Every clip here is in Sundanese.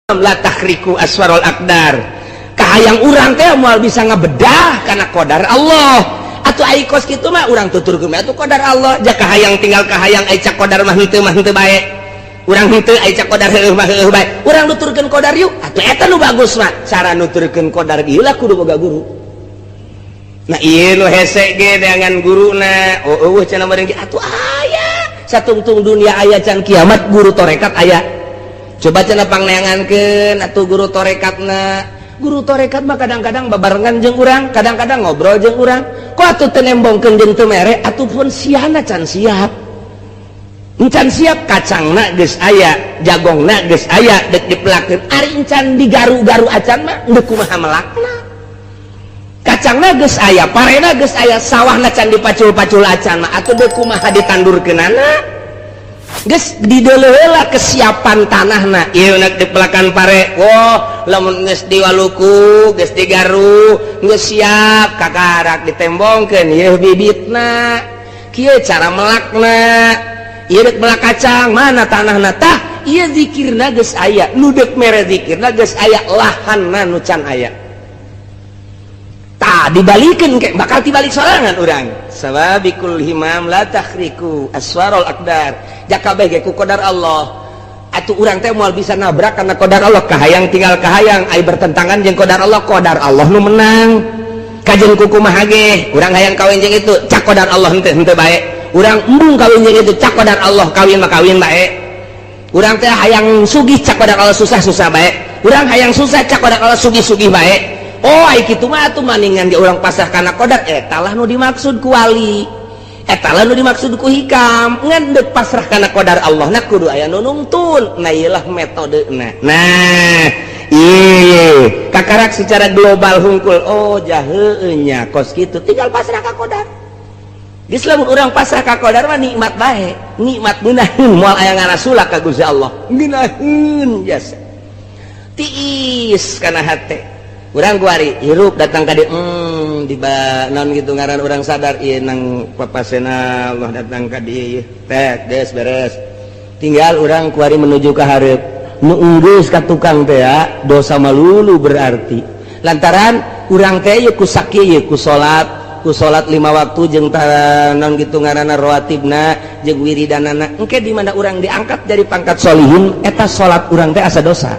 La takhriku aswarul aqdar. Kahayang urang teh moal bisa ngabedah karena qadar Allah. Atuh ai kos kitu mah urang tuturkeun atuh qadar Allah. Ja kahayang tinggal kahayang ai cak qadar mah henteu bae. Urang henteu ai cak qadar heueuh mah heueuh bae. Urang nuturkeun qadar yuk. Atuh eta nu bagus mah. Cara nuturkeun qadar ieu lah kudu boga guru. Nah ieu nu hese ge dengan guruna. Oh eueuh cenah meureun atuh aya. Satungtung dunia aya can kiamat guru torekat aya. Coba cenah pangneangankeun atuh guru torekatna. Guru torekat mah kadang-kadang babarengan jeung urang, kadang-kadang ngobrol jeung urang. Kok atuh teu nembongkeun jeung teu mere atuh pun siana can siap. Encan siap kacangna geus aya, jagongna geus aya deuk dipelakeun. Ari encan digaru-garu acan mah deuk kumaha melakna. Kacangna geus aya, parena geus aya, sawahna can dipacul-pacul acan mah atuh deuk kumaha ditandurkeunana. Geus dideuleu heula kesiapan tanahna. Ieu nek dipelakan pare, wah lamun geus diwaluku, geus digaru, geus siap kakarak ditembongkeun ieu bibitna. Kieu cara melakna. Ieu deuk melak kacang, mana tanahna tah? Ieu zikirna geus aya, nu deuk mere zikirna geus aya, lahanna nu can aya. Tah dibalikeun ke bakal dibalik sorangan urang. Sababikul himam la takhriku aswarul aqdar. Jaka bae ku qadar Allah. Atuh urang teh moal bisa nabrak karena qadar Allah. Kahayang tinggal kahayang, ai bertentangan jeung qadar Allah, qadar Allah nu menang. Kajeun kumaha ge, urang hayang kawin jeung itu, cak qadar Allah henteu henteu bae. Urang embung kawin jeung itu, cak qadar Allah kawin mah kawin bae. Urang teh hayang sugih, cak qadar Allah susah-susah bae. Urang hayang susah, cak qadar Allah sugih-sugih bae. Oh ai kitu mah atuh maningan ge urang pasrah kana qadar, eta lah nu dimaksud ku wali. Eta lah nu dimaksud ku hikam. Ngan deuk pasrah kana qadar Allah na kudu aya nu nungtun. Nah ieu lah metodena. Nah, ieu kakarak secara global hungkul. Oh jaheueuh nya kos kitu tinggal pasrah ka qadar. Geus lamun urang pasrah ka qadar mah nikmat bae. Nikmat ngeunaheun moal aya ngarasula ka Gusti Allah. Ngeunaheun jasa. Tiis kana hate. Urang kuari hirup datang ka dieu di naon gitu ngaran urang sadar ieu nang papasena Allah datang ka dieu teh geus beres. Tinggal urang kuari menuju ka hareup. Nu enggeus ka tukang teh ya, dosa malulu berarti. Lantaran urang teh ieu ku sakieu ieu ku salat 5 waktu jeung naon gitu ngaranna rawatibna jeung wiridanana. Engke di mana urang diangkat jadi pangkat solihin eta salat urang teh asa dosa.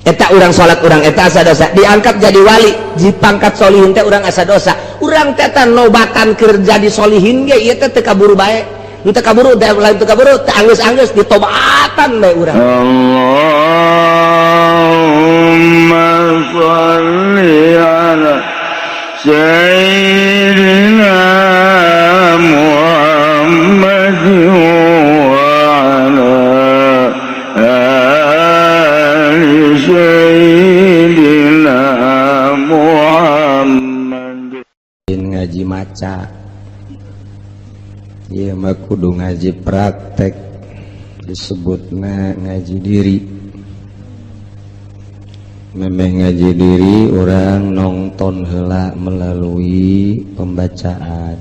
Eta urang salat urang eta asa dosa, diangkat jadi wali di pangkat solihin teh urang asa dosa. Urang teh nobatan keur jadi solihin ge ieu teh teu kaburu bae. Teu kaburu teh lain teu kaburu teh anggeus-anggeus ditobatan bae urang. Allahumma shalli ala sayyidina Muhammad wa ala ali sayyidina Muhammad. Ngaji maca ieu mah kudu ngaji praktek, disebutna ngaji diri. Memeh ngaji diri orang nonton heula melalui pembacaan.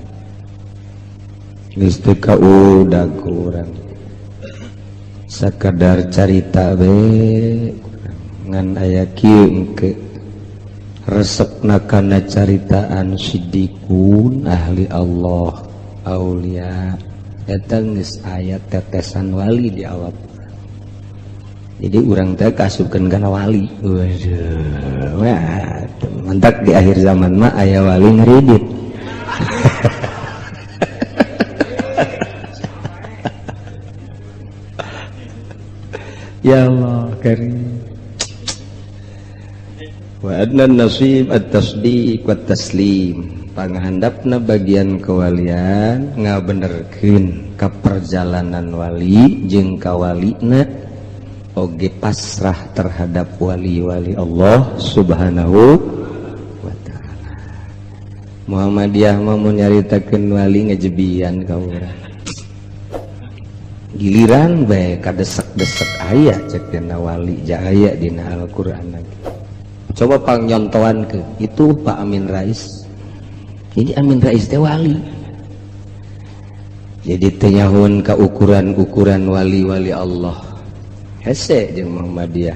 Geus teu kaudag ku urang sakadar carita we ngan aya kieu engke resepna kana caritaan siddiqun ahli Allah aulia eta geus aya tetesan wali di awak. Jadi urang teh kasupkeun kana wali. Waduh, wah, mantak di akhir zaman mah aya wali ngeridit. Ya Allah karim. Wa adna nasib at-tasdiq wa taslim. Panghandapna bagian kewalian ngabenerkeun ka perjalanan wali jeung kawalina oge pasrah terhadap wali-wali Allah Subhanahu wa ta'ala. Muhammadiyah mah mun nyaritakeun wali ngejebian ka urang. Giliran bae kadesek-desek aya cek dina wali jaya dina Al-Qur'an lagi. Coba pang nyontoan ke itu Pak Amin Rais. Jadi Amin Rais teh wali. Jadi teu nyahoan ka ukuran-ukuran wali-wali Allah. Hese jeung Muhammadiyah.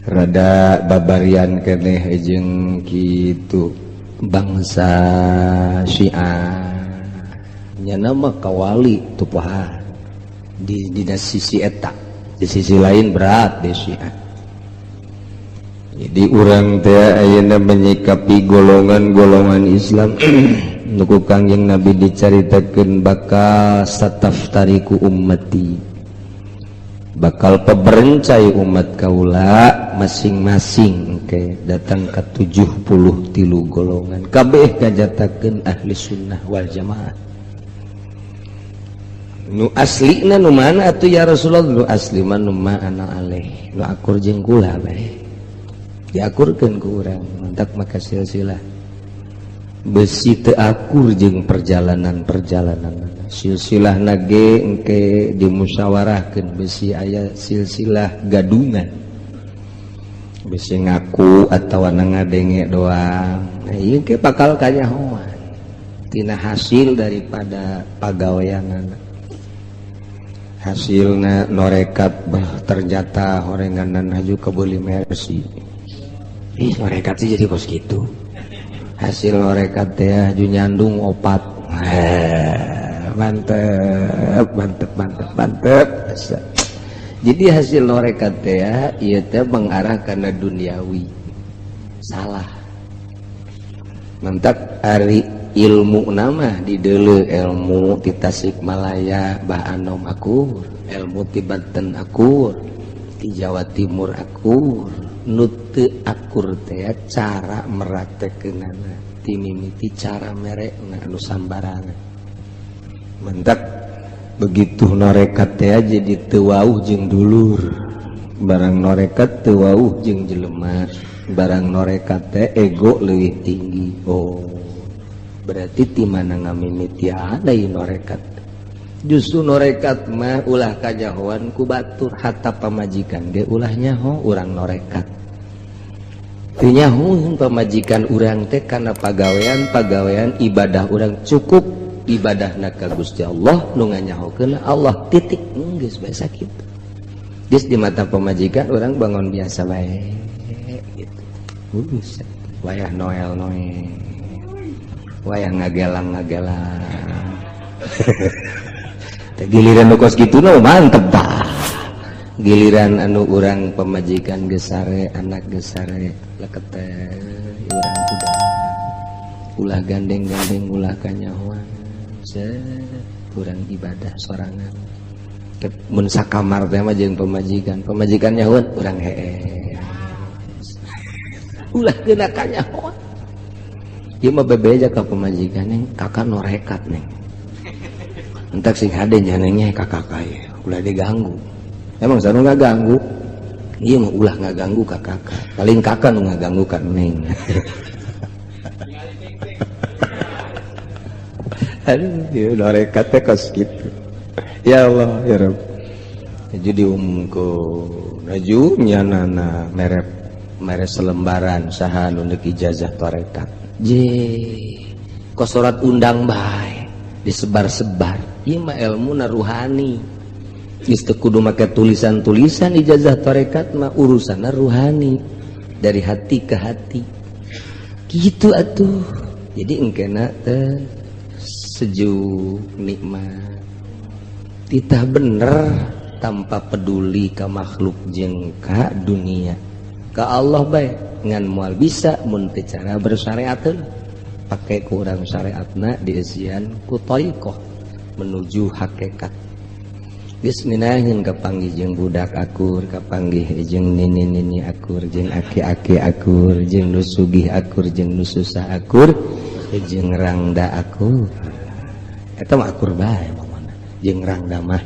Rada babarian keneh jeung kitu bangsa Syiah nya nama kawali tupahan di sisi eta, di sisi lain berat di Syiah. Jadi urang teh ayeuna menyikapi golongan-golongan Islam nu ku Kangjeng Nabi dicaritakeun bakal sataftariku ummati, bakal peberencai umat kaula masing-masing oke datang ke 73 golongan, kabeh kajatakeun ahli sunnah wal jamaah. Nu aslina nu mana atuh, ya Rasulullah? Nu asli mah nu ma ana alaih, nu akur jeung kula bae, diakurkeun ku urang. Mantak maka silsilah besi teu akur jeung perjalanan-perjalanan silsilah nage engke dimusyawarahkeun, besi aya silsilah gadungan, besi ngaku atau ngadenge doang. Nah, ieu ke bakal kanyahoan tina hasil daripada pagaweanana. Hasilna norekat bah ternyata horenganan haju kebeuli Mercy. Ih, norekat sih jadi kos gitu. Hasil norekat teh haju nyandung opat. Mantep, mantep, mantep, mantep. Jadi hasil norekat teh ieu teh mengarah karena duniawi, salah. Mantap ari ilmu nama di dulu, ilmu ti Tasikmalaya Bah Anom akur, ilmu ti Banten akur, ti Jawa Timur akur. Nu teu akur teh cara meraktekeunana, ti mimiti cara merekna anu sambarangan. Mentak begitu norekat teh jadi teu wauh jeung dulur, barang norekat teu wauh jeung jelema, barang norekat teh ego leuwih tinggi. Oh, berarti ti mana ngamimiti ada norekat? Justru norekat mah ulah kajahoan ku batur, hatta pamajikan ge ulah nyaho urang norekat. Teu nyaho pamajikan urang teh karena pagawean pagawean ibadah urang. Cukup ibadah ka Gusti Allah, nu nganyahokeun Allah, titik. Geus bae sakitu. Geus di mata pamajikan urang bangun biasa bae gitu. Buset, wayah Noel Noel, wayah ngagelang ngagelang. Giliran nu kos kitu nu mantep tah. Giliran anu urang pamajikan gesare, anak gesare, lekete urang udah ulah gandeng-gandeng, ulah kanyahoan, kurang ibadah sorangan. Mun sakamar teh mah jeung pamajikan, pamajikan nyahoan urang heeh, ulah kena kanyahoan. Ieu mah bebeja ka pamajikan, "Neng, kakak norekat, Neng." Entak sing hade nyanengnya kakak kaya ulah diganggu. Emang sana nggak ganggu? Iya mah ulah nggak ganggu ka kakak, paling kakak nu nggak ganggu kan Neng. Aduh, ya norekat teh kos gitu. Ya Allah, ya Rabb. Jadi diumumkeun laju nyanana mere mere selembaran saha nu neuk ijazah tarekat. Je kosorat undang bae disebar-sebar. Ieu mah ilmu na ruhani. Geus teu kudu make tulisan-tulisan, ijazah tarekat mah urusanna ruhani, dari hati ke hati. Gitu atuh. Jadi engkena teh sejuk, nikmat, titah bener tanpa peduli ke makhluk jeung ka dunia, ka Allah bae. Ngan moal bisa mun teu cara bersyariat, pake kurang syariatna dieusian ku thariqah menuju hakikat. Geus minahin kapanggih jeung budak akur, kapanggih jeung nini-nini akur, jeung aki-aki akur, jeung nu sugih akur, jeung nu susah akur, jeung rangda akur. Eta mah akur bae mamana jeung rangda mah.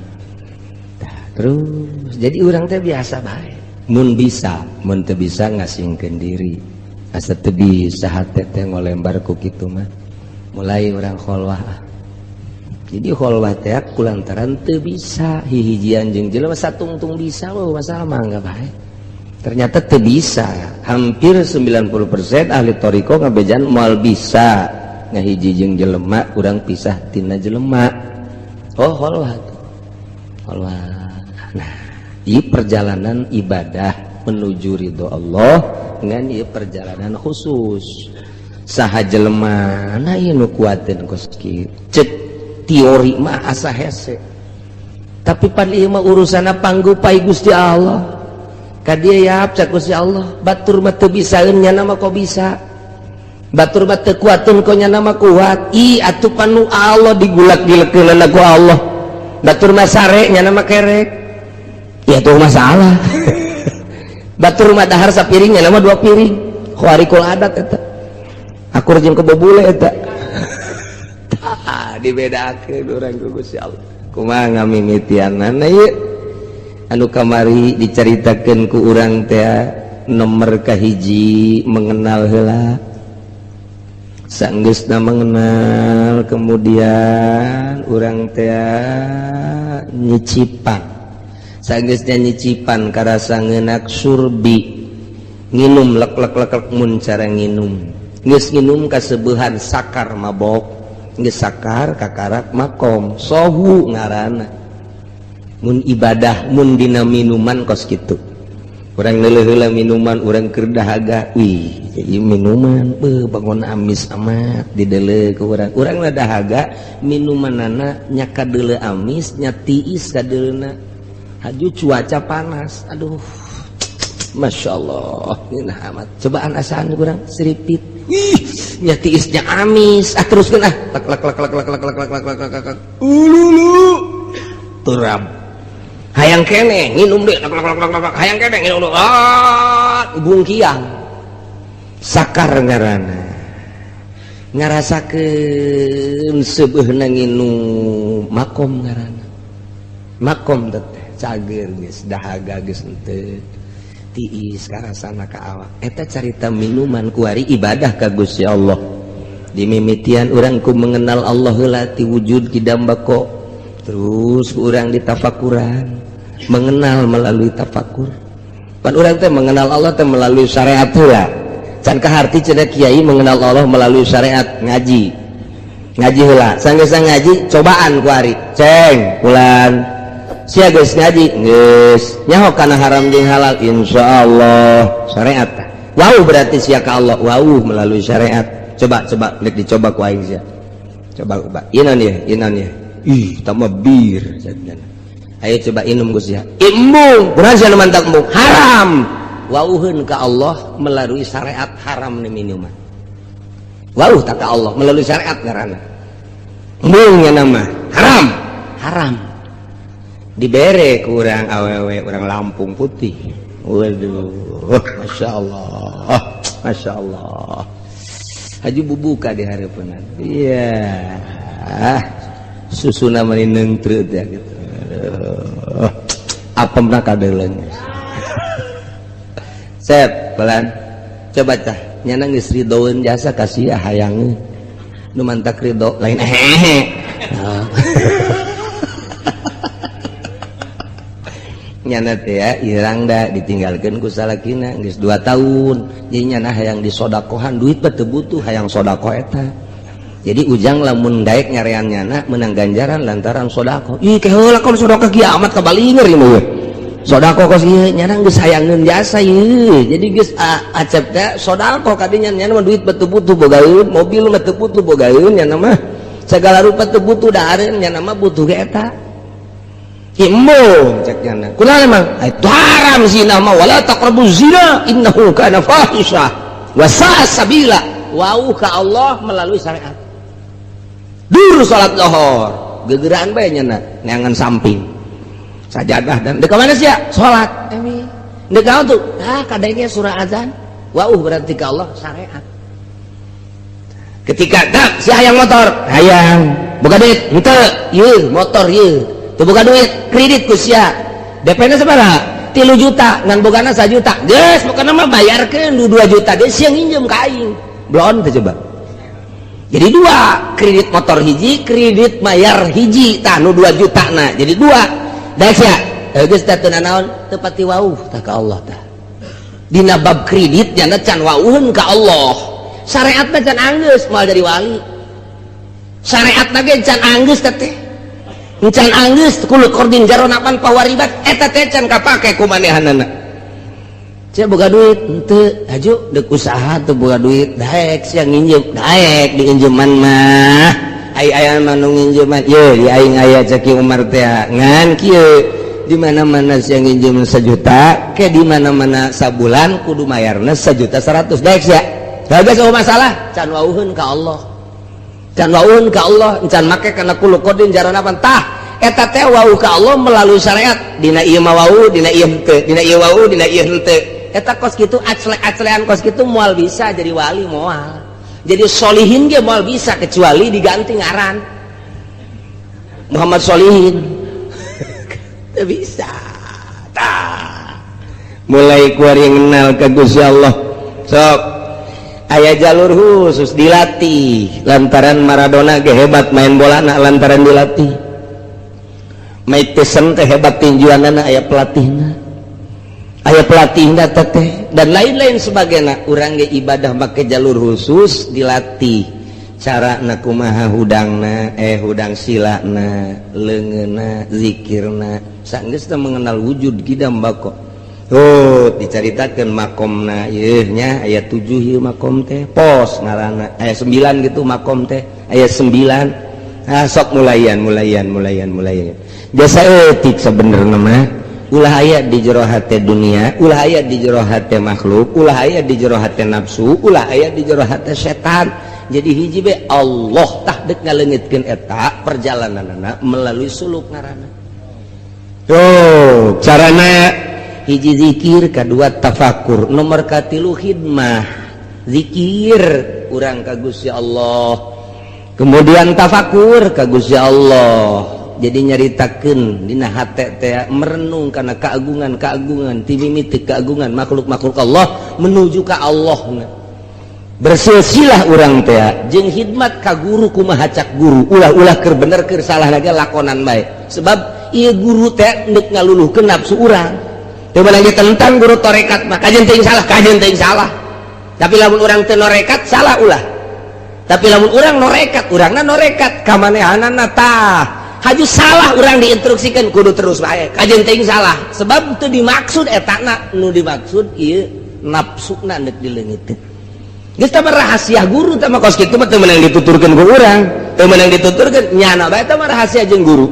Tah, terus jadi urang teh biasa bae mun bisa, mun teu bisa ngasingkeun diri. Asa teu bisa hate teh ngolembar ku kitu mah, mulai urang kholwah. Jadi kholwah teh kulantaran teu bisa hihijian jeung jelema satungtung bisa. Oh, masalah mah enggak bae. Ternyata teu bisa. Hampir 90% ahli thariqah ngabejan moal bisa ngahiji jeung jelema, urang pisah tina jelema. Oh, kholwah, kholwah. Nah, ieu perjalanan ibadah. menuju ridho Allah ngan ieu perjalanan khusus. Saha jelema na ieu nu kuateun kos kieu? Cek teori mah asa hese, tapi pan ieu mah urusanna panggupai Gusti Allah. Ka dieu yap cek Gusti Allah, batur mah teu bisaeun, nyana mah kok bisa, batur mah teu kuateun, kok nyana mah kuat. Ih, atuh panu Allah digulak-gilekeunana ku Allah. Batur mah sare, nyana mah kerek, ya tuh masalah. Batur mah dahar sapiring, nyana mah 2 piring. Khawarikul adat eta, akur jeung kebobule eta. Tah dibedakeun urang ku Gusti Allah. Kumaha ngamimitianana ieu anu kamari dicaritakeun ku urang teh? Nomor kahiji, mengenal heula. Sanggeusna mengenal, kemudian urang teh nyicipan. Sanggeusna nyicipan, karasa ngeunak surbi, nginum lek lek lek lek. Mun cara nginum, geus nginum kasebeuhan, sakar, mabok. Geus sakar, kakarak makom sohu ngaranna. Mun ibadah, mun dina minuman kos kitu, urang neuleuh heula minuman urang keur dahaga. Wih, ieu minuman beuh bangun amis amat dideuleu ku urang. Urang lah dahaga minumanana nya kadeuleu amis, nya tiis kadeleuna. Haju cuaca panas, aduh, Masya Allah, ngeunah amat. Cobaan asaan kurang seripit, ih, nya tiisnya amis. Ah, teruskeun ah, lek lek lek lek lek lek lek lek lek lek lek lek, ululu, turab, hayang kene nginum deh, lek lek lek lek lek, hayang kene nginum deh. Ah, bungkiang, sakar ngaranna, ngarasakeun seubeuhna nginum, makom ngaranna. Makom teh cager, geus dahaga geus henteu tiis karasana ka awak. Eta carita minuman. Kuari ibadah ka Gusti Allah, dimimitian urang ku mengenal Allah heula ti wujud kidam bako, terus ku urang ditafakuran, mengenal melalui tafakur. Pan urang teh mengenal Allah teh melalui syariat heula. Can kaharti cenah kiai mengenal Allah melalui syariat. Ngaji, ngaji heula. Sanggeus ngaji, cobaan kuari, ceng bulan sia geus ngaji, geus nyaho kana haram jeung halal, insyaallah syariat tah. Wau berarti sia ka Allah, wau melalui syariat. Coba, coba nek dicoba ku aing sia, coba, coba ieu naon ya, ieu naon ya? Ih, tambah bir. Ayo coba inum Gus ya. Embung kurang sia nu mantak embung, haram. Wauheun ka Allah melalui syariat, haram nih minuman. Wau tak ka Allah melalui syariat ngaranna. Embung nya nama haram, haram dibere ku urang awewe urang Lampung putih. Waduh, Masya Allah, Masya Allah. Haju bubuka di hareupeunna, iya, susuna mani neungtreut ya gitu. Aduh, apemna kadeuleung. Sep pelan, coba tah nyana geus ridoeun jasa kasih hayangeun nu mantak ridho lain ehehe. Nyana teh ya irang da ditinggalkeun ku salakina geus 2 tahun, jadi nyana hayang disodakohan. Duit mah teu butuh, hayang sodakoh eta. Jadi ujang lamun daek nyarean nyana menang ganjaran lantaran sodakoh. Ih, ke heula kon sodakoh kiamat kabalinger ieu mah. Sodakoh kos ieu nyana geus hayangeun jasa ieu, jadi geus acep teh sodakoh kadinya. Nyana mah duit mah teu butuh bogaeun, mobil mah teu butuh bogaeun, nyana mah segala rupa teu butuh dahareun, nyana mah butuh ge eta. Embung cek nyana, kunaon emang? Itu haram zina mah, wala taqrabu zina innahu kana fahisyah wa sa'a sabila. Wau ka Allah melalui syariat. Dur salat lohor gegeraan bae nyana, neangan samping sajadah dan dek mana sia salat emi dek naon tuh? Ah, kadangnya surah azan. Wau berarti ka Allah syariat. Ketika tak si hayang motor, hayang boga duit henteu, ieu motor ieu teu boga duit, kredit ku sia. DP na sabaraha? 3 juta, ngan bogana 1 juta. Geus pokona mah bayarkeun du 2 juta geus, sia nginjem ka aing belon teh. Coba jadi dua kredit, motor hiji, kredit bayar hiji, tah nu 2 juta na jadi dua. Da sia geus teh teu nanaon, teu pati wauh tah ka Allah tah. Dina bab kredit nyana can wauheun ka Allah. Syariatna can anggeus, moal jadi wali. Syariatna ge can anggeus teh, can anggeus. Kullu qardin jarra naf'an fahuwa riba, eta teh can kapake ku manehanana. Sia boga duit henteu? Haju dek usaha teu boga duit, daek sia nginjem? Daek diinjeman mah. Ai aya mah nu nginjeman ye di aing aya, cek Ki Umar teh. Ngan kieu, di mana-mana sia nginjem 1 juta ke di mana-mana sabulan kudu mayarna 1 juta 100, daek sia? Geus euweuh masalah, can wauheun ka Allah, can wauheun ka Allah, can make kana kullu qadin jarana. Tah, eta teh wau ka Allah melalui syariat. Dina ieu mah wau, dina ieu henteu, dina ieu wau, dina ieu henteu. Eta kos kitu, aclek-aclean kos kitu moal bisa jadi wali, moal jadi solihin ge moal bisa, kecuali diganti ngaran Muhammad Solihin. Teu bisa. Tah, mulai kuari kenal ke Gusti Allah, sok aya jalur khusus dilatih. Lantaran Maradona ge hebat main bola, nak lantaran dilatih. Mike Tyson teh hebat tinjuanana, aya pelatihna, aya pelatihna teh, dan lain-lain sebagainya. Urang ge ibadah make jalur khusus, dilatih cara na kumaha, hudangna, hudang silana, leungeunna, zikirna. Sanggeus teh mengenal wujud kidam bako. Oh, dicaritakeun makomna ieu nya, aya 7 ieu makom teh, pos ngaranna aya 9 gitu, makom teh aya 9. Ah, sok mulayan, mulayan, mulayan, mulayan. Jasa etik sebenarnya mah ulah aya di jero hate dunia, ulah aya di jero hate makhluk, ulah aya di jero hate nafsu, ulah aya di jero hate setan. Jadi hiji be, Allah. Tah, dek ngaleungitkeun eta perjalananana melalui suluk ngaranna. Oh, carana hiji zikir, kedua tafakur, nomor katilu khidmah. Zikir urang ka Gusti Allah, kemudian tafakur ka Gusti Allah, jadi nyaritakeun dina hate teh, merenung karena keagungan keagungan ti mimiti keagungan makhluk-makhluk Allah menuju ke Allah. Bersilsilah urang teh jeung khidmat ka guru. Kumaha cak guru, ulah-ulah keur bener keur salah lagi, lakonan bae, sebab ieu guru teh neuk ngaluluhkeun nafsu urang. Teu meunang ditentang guru torekat mah, kajeun teuing salah, kajeun teuing salah. Tapi lamun urang teu norekat, salah ulah. Tapi lamun urang norekat, urangna norekat kamanehanana, tah haju salah urang diinstruksikan kudu terus bae, kajeun teuing salah, sebab teu dimaksud etana. Nu dimaksud ieu nafsuna neuk dileungiteun. Geus tah rahasia guru teh mah kos kitu mah teu meunang dituturkeun ku urang, teu meunang dituturkeun nyana bae. Teh mah rahasia jeung guru.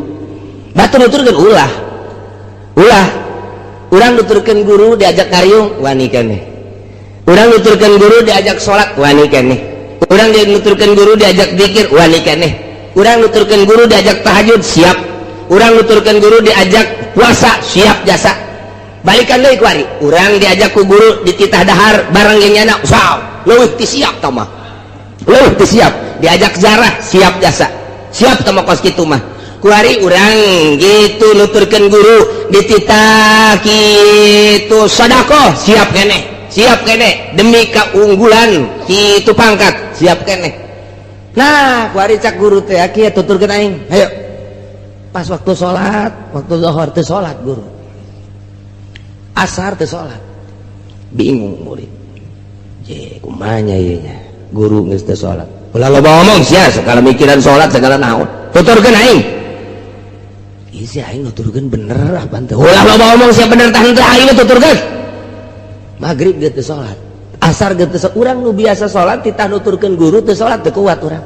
Batur nuturkeun ulah, ulah. Urang nuturkeun guru diajak ngariung wani keneh, urang nuturkeun guru diajak salat wani keneh, urang nuturkeun guru diajak zikir wani keneh, urang nuturkeun guru diajak tahajud siap, urang nuturkeun guru diajak puasa siap jasa. Balikan deui kuari, urang diajak ku guru dititah dahar bareng jeung nyana, wow, leuwih ti siap tah mah, leuwih ti siap. Diajak jarah siap jasa, siap tah mah kos kitu mah. Kuari urang gitu nuturkeun guru dititah kitu sedekah siap keneh, siap keneh, demi keunggulan kitu pangkat siap keneh. Nah, kuari cak guru teh kieu, tuturkeun aing, ayo. Pas waktu sholat, waktu zuhur teu sholat guru, asar teu sholat. Bingung murid je, kumanya ieu nya, guru geus teu sholat? Ulah loba ngomong sia, segala mikiran sholat segala naon, tuturkeun aing. Ieu si aing nuturkeun bener apa teu? Ulah loba ngomong sia, bener tah henteu aing tuturkeun. Maghrib geus teu sholat, asar geus teu sholat. Urang nu biasa sholat titah nuturkeun guru teu sholat, teu kuat urang.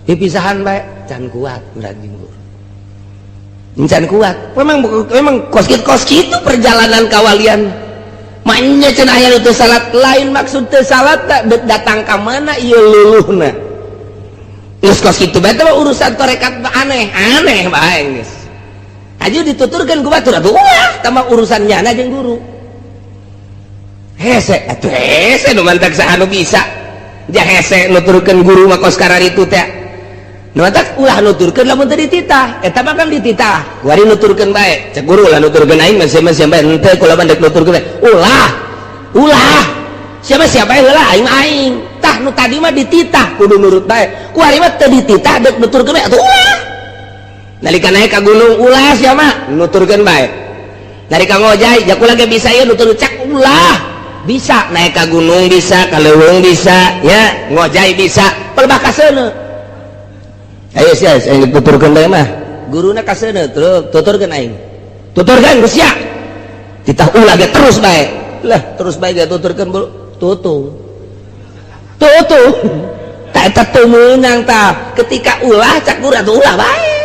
Dipisahan bae can kuat urang jeung guru, can kuat. Memang memang kos kitu, kos kitu perjalanan kawalian. Maknya cenah aya nu teu salat, lain maksud teu salat tak datang ka mana ieu luluhna. Geus kos kitu bae teh urusan tarekat mah, aneh aneh bae geus. Aju dituturkeun ku batur atuh ulah, tah urusan nyana jeung guru. Hese atuh, hese nu mantak saha nu bisa ja hese nuturkeun guru mah kos kararitu teh. Nu mantak ulah nuturkeun lamun teu dititah. Eta mah kan dititah. Kuari nuturkeun bae, cek guru ulah nuturkeun aing mah, siapa siapa henteu, kula mah dek nuturkeun bae. Ulah, ulah, siapa siapa heula, aing mah aing. Tah, nu tadi mah dititah kudu nurut bae, kuari mah teu dititah dek nuturkeun bae atuh ulah. Nalika naik ka gunung, ulah siapa nuturkeun bae. Nalika ngojay, ja kula ge bisa ieu nutur, cak ulah. Bisa naik ke gunung, bisa ka leuweung, bisa ya ngojay, bisa pelebah kaseuneu. Ayo sia, aing tuturkeun bae mah guruna kaseuneu, tuturkeun aing, tuturkeun ku sia. Titah ulah ge terus bae. Lah terus bae tuturkeun tutu. Tutu. Tak eta teu meunang tah. Ketika ulah cak guru atuh ulah bae.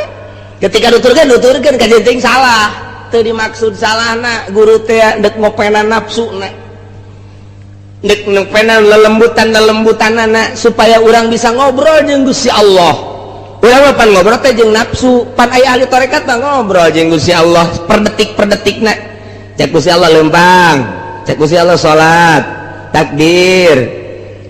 Ketika nuturkeun nuturkeun kajeun teuing salah. Teu dimaksud salahna guru teh dek ngopenan nafsuna. Dek ngopenan lelembutan-lelembutanana supaya urang bisa ngobrol jeung Gusti Allah. Urang mah pan ngobrol teh jeung nafsu, pan aya ahli tarekat mah ngobrol jeung Gusti Allah per detik per detikna. Cek Gusti Allah lempang, cek Gusti Allah salat, takbir.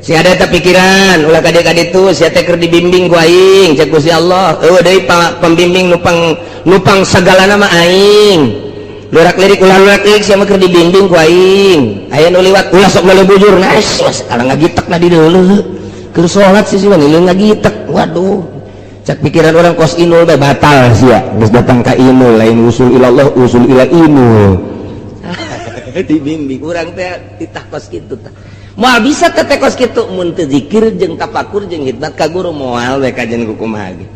Si ada eta pikiran, ulah ka dieu ka ditu, sia teh keur dibimbing ku aing, cek Gusti Allah. Eueuh deui pembimbing nupang nupang sagalana mah aing. Lurak lirik ulah lurak lirik sia mah keur dibimbing ku aing. Aya nu liwat ulah sok meuleuh bujur, nah sekarang ngagitek na di deuleu. Keur salat sih mah ngagitek. Waduh. Cak pikiran orang kos inul bae batal sia. Geus datang ka inul lain usul ilallah, usul ila inul. Dibimbing urang teh titah kos kitu tah. Moal bisa teh kos kitu mun teu zikir jeung tafakur jeung khidmat ka guru moal we kajian kumaha ge.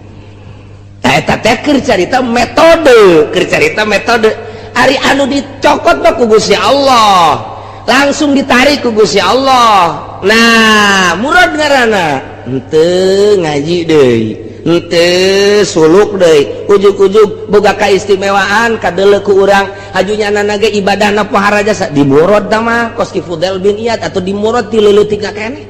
Tah eta teh keur carita metode, keur carita metode. Ari anu dicokot mah ku Gusti Allah. Langsung ditarik ku Gusti Allah. Nah, murad ngaranna henteu ngaji deui. Henteu suluk deui, ujug-ujug boga kaistimewaan kadeuleu ku urang hajunya nana ge ibadahna pohara jasa dimurad tah mah kos ki Fudail bin Iyad atau dimurad ti leuletik keneh.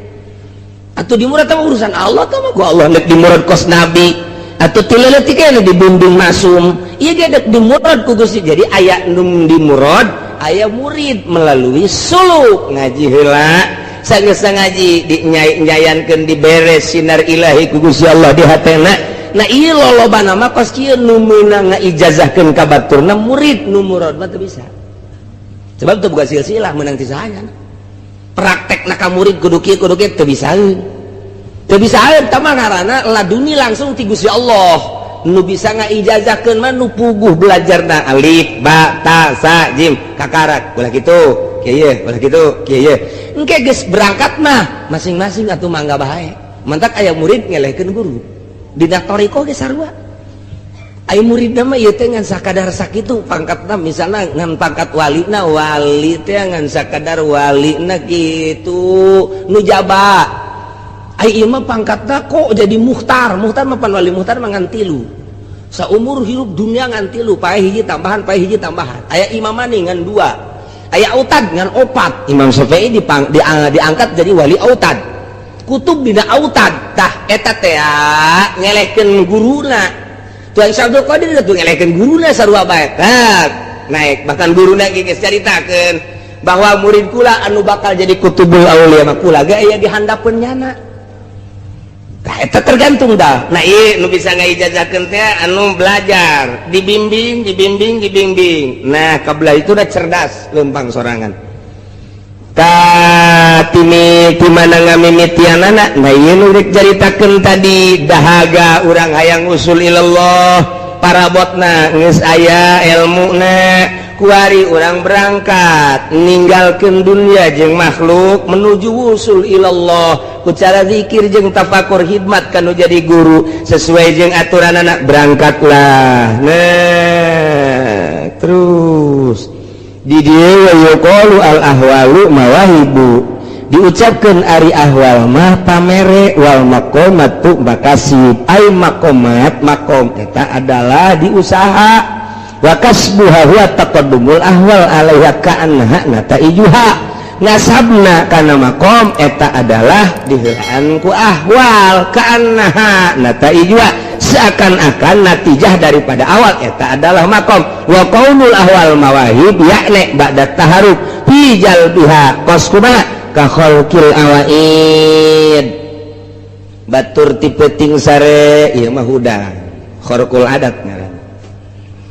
Atau dimurad tah urusan Allah tah mah ku Allah nek dimurad kos nabi atau ti leuletik keneh dibimbing masum. Ieu ge dek dimurad ku Gusti. Jadi aya nu dimurad, aya murid melalui suluk ngaji heula. Sanggeus ngaji dinyayankeun diberes sinar ilahi ku Gusti Allah di hatena. Nah ieu lolobana mah kos kieu nu meunang ngaijazahkeun ka baturna murid nu murad mah teu bisa. Sebab teu boga silsilah meunang ti saha. Praktekna ka murid kudu kieu teu bisaeun. Teu bisaeun tah mah ngaranna laduni langsung ti Gusti Allah. Nu bisa ngaijazahkeun mah nu puguh belajarna alif ba ta sa jim kakarak ulah kitu kieu ulah kitu kieu. Engke geus berangkat mah masing-masing atuh mangga bae. Mantak aya murid ngelehkeun guru. Dina thariqah ge sarua. Aya muridna mah ieu teh ngan sakadar sakitu pangkatna misalna ngan pangkat walina wali teh ngan sakadar walina kitu nu jaba. Aya ieu mah pangkatna kok jadi muhtar. Muhtar mah pan wali muhtar mah ngan tilu. Saumur hirup dunia ngan tilu, pae hiji tambahan, pae hiji tambahan. Aya imam maning ngan dua. Aya autad ngan opat. Imam Syafi'i diangkat jadi wali autad. Kutub dina autad. Tah eta teh ngelehkeun guruna. Tuan Syekh Abdul Qadir tuh ngelehkeun guruna sarua bae. Tah naik bahkan guruna ge geus caritakeun bahwa murid kula anu bakal jadi kutubul aulia mah kula ge aya di handapeun nyana. Tah eta tergantung dah. Nah ieu nu bisa ngaijazahkeun teh anu belajar, dibimbing, dibimbing, dibimbing. Nah, kabelah itu udah cerdas lempang sorangan. Ka timi ti mana ngamimitianana? Nah ieu nu rek caritakeun tadi dahaga urang hayang usul ilallah, parabotna geus aya elmuna, kuari urang berangkat ninggalkeun dunia jeung makhluk menuju usul ilallah ku cara zikir jeung tafakur khidmat kanu jadi guru sesuai jeung aturan anak berangkatlah. Nah terus di dieu yuqalu al ahwalu mawahibu diucapkeun ari ahwal mah pamere wal maqamatu makasib ai maqamat maqam eta adalah diusaha wa kasbuha huwa taqaddumul ahwal alaiha ka'annaha nataijuha ngasabna kana maqam eta adalah diheulaan ku ahwal ka'annaha nataijuha seakan-akan natijah daripada awal eta adalah maqam wa qaulul ahwal mawahib yakni ba'da taharub fi jalbiha kos kumaha ka khalqil awaid batur ti peuting sare ieu mah hudang kharqul adat ngaranna.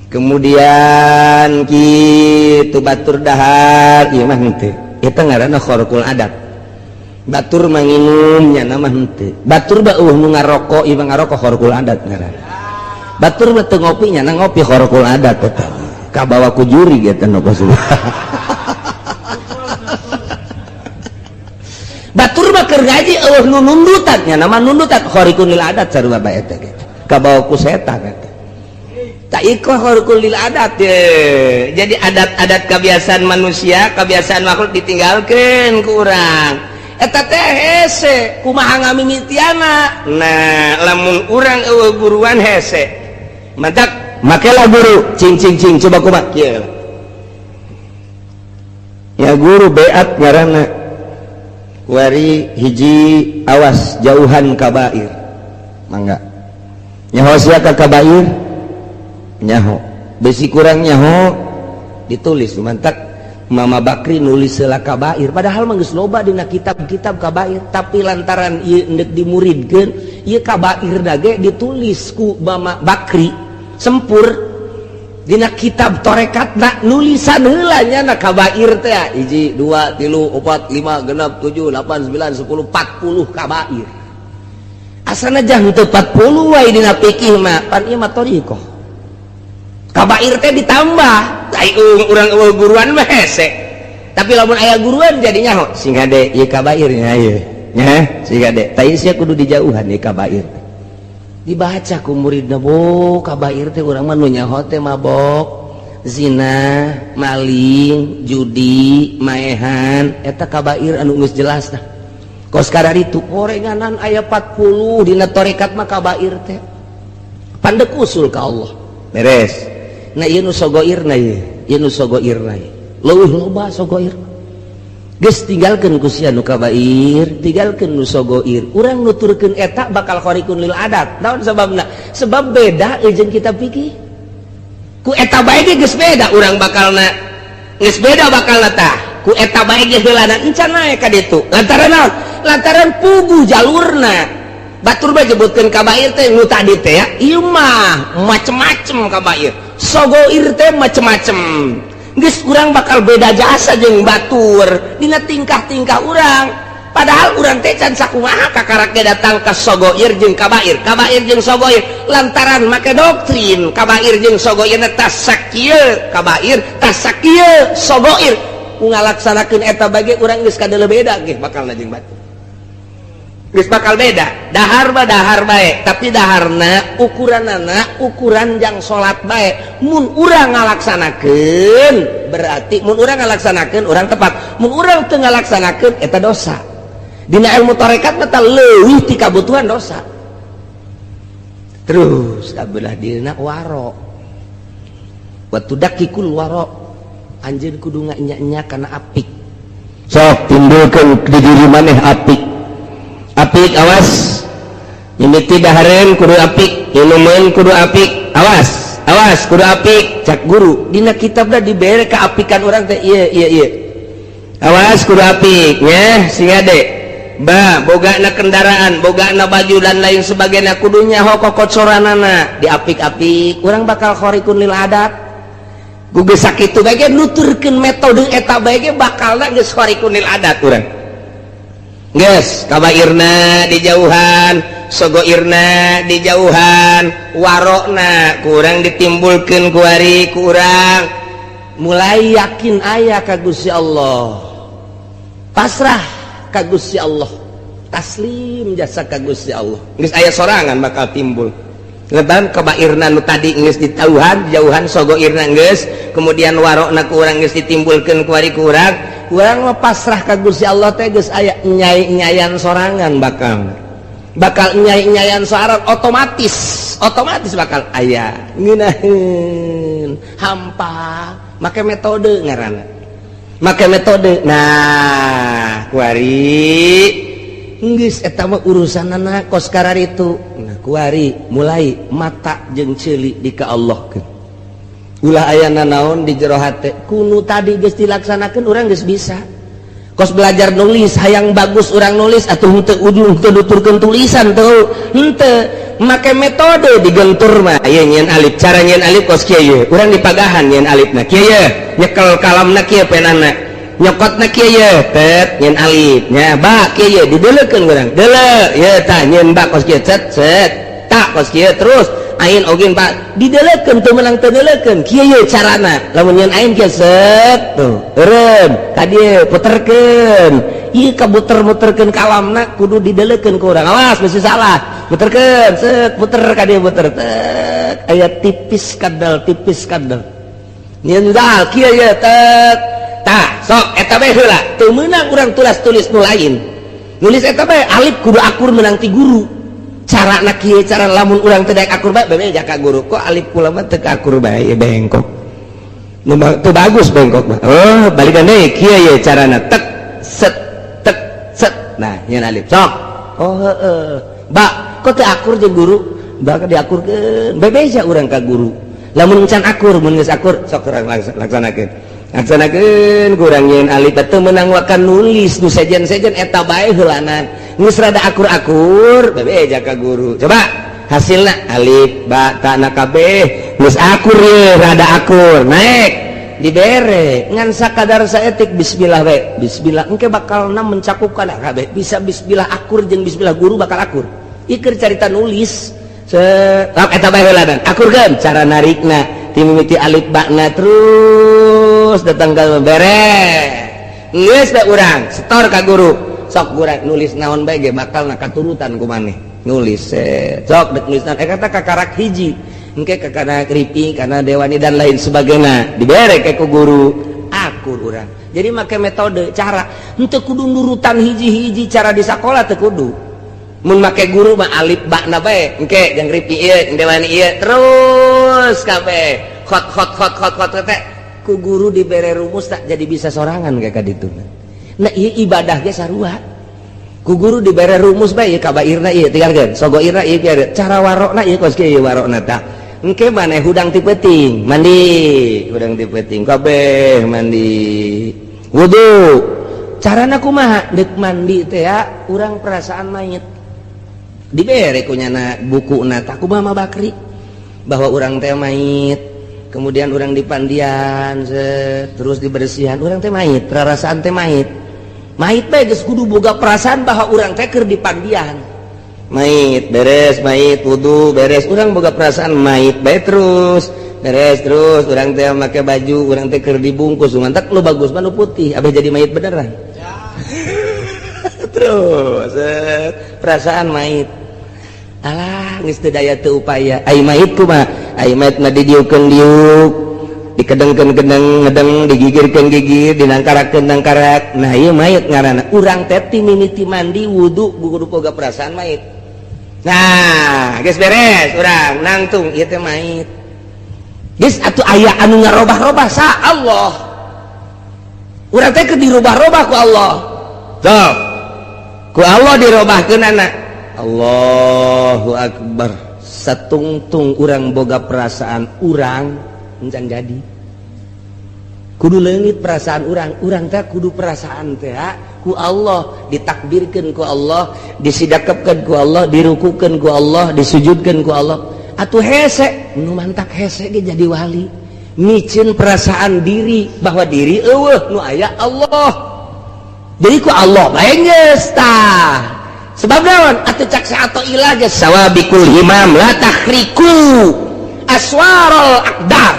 Kemudian kitu batur dahar ieu mah henteu eta ngaranna kharqul adat. Batur manginum nya mah henteu batur beuh nu ngarokok ieu mah ngarokok kharqul adat ngaranna. Batur mah teu ngopi nya ngopi kharqul adat eta kabawa ku juri eta nu kos. Batur mah keur ngaji eueuh nu nundutan nya mah nundutan khariqul adat sarua bae eta ge kabawa ku setan eta. Thoriqoh khariqul lil adat ye. Jadi adat-adat kebiasaan manusia, kebiasaan makhluk ditinggalkan ku urang. Eta teh hese, kumaha ngamimitiana? Nah, lamun urang euweuh guruan hese. Mantak makelah guru, cing cing cing, coba kumaha kieu. Ya guru beat ngaranna. Wari hiji, awas jauhan kabair. Mangga. Nyaho sia ka kabair? Nyaho. Besi kurang nyaho ditulis. Mantak Mama Bakri nulis heula kabair, padahal mah geus loba dina kitab-kitab kabair, tapi lantaran ieu endek dimuridkeun ieu kabair dage ditulis ku Mama Bakri sempur dina kitab torekatna, nulisan heula nya na kabair teh hiji, dua, tilu, opat, lima, genap, tujuh, delapan, sembilan, sepuluh, 40 kabair. Asana jang teu 40 wae dina fikih mah, pan ieu mah thoriqoh, kabair teh ditambah. Ai urang euweuh guruan mah hese, tapi lamun aya guruan jadi nyaho, sing hade ieu kabairnya ieu nya, sing hade tah sia kudu dijauhan ieu kabair. Dibaca ku muridna, bo kabair teh urang mah nu nyaho teh mabok, zina, maling, judi, maehan, eta kabair anu geus jelas. Tah kos itu gorenganan aya 40 dina torekat mah kabair teh pandek usul ka Allah beres. Nah, ieu nu sogoirna, ieu ieu nu sogoirna ieu leuwih loba sogoir. Geus tinggalkeun ku sia nu kabair, tinggalkeun nu sogoir. Urang nuturkeun eta bakal khariqun lil adat. Naon sababna? Sebab beda jeung kitab fikih. Ku eta bae ge geus beda urang bakalna, geus beda bakalna. Tah ku eta bae ge heulana encan naek ka ditu. Lantaran naon? Lantaran puguh jalurna. Batur bae nyebutkeun kabair teh nu tadi teh ya, ieu mah macem-macem kabair, sogoir teh macem-macem. Geus urang bakal beda jasa jeung batur dina tingkah-tingkah urang, padahal urang teh can sakumaha kakarak ge datang ka sogoir jeung kabair, kabair jeung sogoir, lantaran make doktrin kabair jeung sogoir tas sakieu kabair, tas sakieu sogoir. Ku ngalaksanakeun eta bage urang geus kadeuleu beda ge bakalna jeung batur, geus bakal beda. Dahar mah dahar bae, tapi daharna ukuranana ukuran jang salat bae. Mun urang ngalaksanakeun, berarti mun urang ngalaksanakeun urang tepat, mun urang teu ngalaksanakeun eta dosa. Dina ilmu tarekat mah leuwih ti kabutuhan dosa. Terus kabelah dina waro wa tudakikul waro, anjeun kudu nganya-nya kana apik. Sok timbulkeun di diri maneh apik, apik. Awas, mimiti dahareun kudu apik, inumeun kudu apik, awas awas kudu apik. Cak guru dina kitabna dibere keapikan urang teh ieu ieu ieu, awas kudu apik nya, sing ade ba bogana kendaraan, bogana baju dan lain sebagainya, kudu nyaho kokocoranana, diapik-apik. Urang bakal khariqun lil adat. Geus sakitu bae ge nuturkeun metode eta bae ge bakalna geus khariqun lil adat urang. Geus kabairna dijauhan, sogoirna dijauhan, warokna kurang ditimbulkeun kuari, kurang mulai yakin aya ka Gusti Allah, pasrah ka Gusti Allah, taslim jasa ka Gusti Allah. Geus aya sorangan bakal timbul leban kabairna nu tadi geus ditauhan jauhan, sogoirna geus, kemudian warokna kurang geus ditimbulkeun kuari. Kurang kurang mah pasrah ka Gusti Allah teh geus aya nyai-nyayan sorangan, bakal bakal nyai-nyayan sorangan, otomatis otomatis bakal aya ngeunaheun hampa. Make metode ngaranna, make metode. Nah, kuari geus eta mah urusanana kos itu. Nah, kuari mulai mata jeung ceuli di ka Allah, ulah aya naon di jero hate. Kunu tadi geus dilaksanakeun, urang geus bisa. Kos belajar nulis, hayang bagus urang nulis atuh, henteu ujung teu nuturkeun tulisan tuh, henteu make metode digentur mah. Ieu nyieun alif, cara nyieun alif kos kieu ye, urang dipagahan nyieun alifna kieu ye, nyekel kalamna kieu, penana nyokotna kieu ye, tet nyieun alif nya. Ba kieu ye, dideleukeun urang deuleu ye, tah nyieun ba kos kieu, cet cet, tak kos kieu. Terus ain ogin pak dideleukeun, teu meunang teu deleukeun kieu ye carana. Lamun nyieun ain kieu, set tuh eureun ka dieu, puterkeun ieu, kabuter-muterkeun kalamna kudu dideleukeun ku urang, awas mesti salah. Puterkeun, set, puter ka dieu, puter tek, aya tipis kadal, tipis kadal. Nyeun dal kieu ye, tek. Tah, sok eta bae heula. Teu meunang urang tulas tulis nu lain. Nulis eta bae alif kudu akur meunang ti guru. Cara na kieu, cara lamun urang teu daek akur bae, bebeja ka guru. Kok alif kula mah teu akur bae, bengkok. Nu teu bagus bengkok mah. Oh, balikan deui kieu ye carana, tek, set, tek, set. Nah, nyeun alif. Sok. Oh, heeh. Ba, kok teu akur jeung guru? Bakal diakurkeun. Bebeja urang ka guru. Lamun can akur, mun geus akur, sok urang laksanakeun. Laksanakeun kurang nyeun alif teu meunang wakan nulis nu sejen-sejen, eta bae heulanan. Geus rada akur-akur, bebeja ka guru. Coba hasilna alif ba ta na kabeh geus akur ye, rada akur, naik dibere ngan sakadar saetik bismillah bae. Bismillah engke bakalna mencakup kana kabeh. Bisa bismillah akur jeung bismillah guru bakal akur. Iker carita nulis se eta bae heulanan. Akurkeun cara narikna ti mimiti alif bakna terus datang ka beres. Geus bae urang setor ka guru. Sok urang nulis naon bae ge bakalna katurutan ku maneh. Nulis sok dek nulis naon eta kakarak hiji. Engke karena kripi, karena dewani dan lain sebagainya dibere ke ku guru, akur urang. Jadi make metode cara henteu kudu nurutan hiji-hiji cara di sakola, teu kudu. Mun make guru mah alif bakna bae, engke jeung ripi ieu, dewani ieu, terus kabeh khot khot khot khot khot teh ku guru dibere rumus, tak jadi bisa sorangan kayak kaditu. Nah, ieu ibadah ge sarua, ku guru dibere rumus bae, ieu kabairna ieu tinggalkeun, sogoirna ieu kieu, cara warokna ieu kos kieu warokna. Tah, engke maneh hudang ti peuting mandi, hudang ti peuting kabeh mandi, wudu. Carana kumaha deuk mandi teh ya? Urang perasaan mayit, dibere ku nyana bukuna tah kumaha Mama Bakri, bahwa urang teh mayit, kemudian urang dipandian set, terus dibersihan. Urang teh mayit, perasaan teh mayit, mayit bae geus kudu boga perasaan bahwa urang teh keur dipandian mayit. Beres mayit, wudu beres, urang boga perasaan mayit bae, terus beres, terus urang teh make baju, urang teh keur dibungkus. Mantak lu bagus mah nu putih, abeh jadi mayit beneran. Terus set, perasaan mayit, alah geus teu daya teu upaya. Ai mayit kumaha? Ai mayit mah didiukeun diuk, dikedengkeun kedeng ngedeng, digigirkeun gigir, dinangkarakeun nangkarak. Nah, ieu mayit ngaranna. Urang teh ti mimiti mandi wudu kudu boga perasaan mayit. Nah, geus beres urang nangtung, ieu teh mayit geus atuh. Aya anu ngarobah-robah sa Allah. Urang teh keur dirubah-robah ku Allah. Sok ku Allah dirobahkeun anak. Allahu akbar, satungtung urang boga perasaan urang encan jadi kudu leungit perasaan urang. Urang teh kudu perasaan teh ku Allah ditakdirkeun, ku Allah disidakepkeun, ku Allah dirukukeun, ku Allah disujudkeun ku Allah. Atuh hese nu mantak hese ge jadi wali, micin perasaan diri bahwa diri eueuh, nu aya Allah. Jadi ku Allah bae geus tah. Sebab naon atuh cak atau ilah geus sawabikul himam la takhriku aswarul aqdar.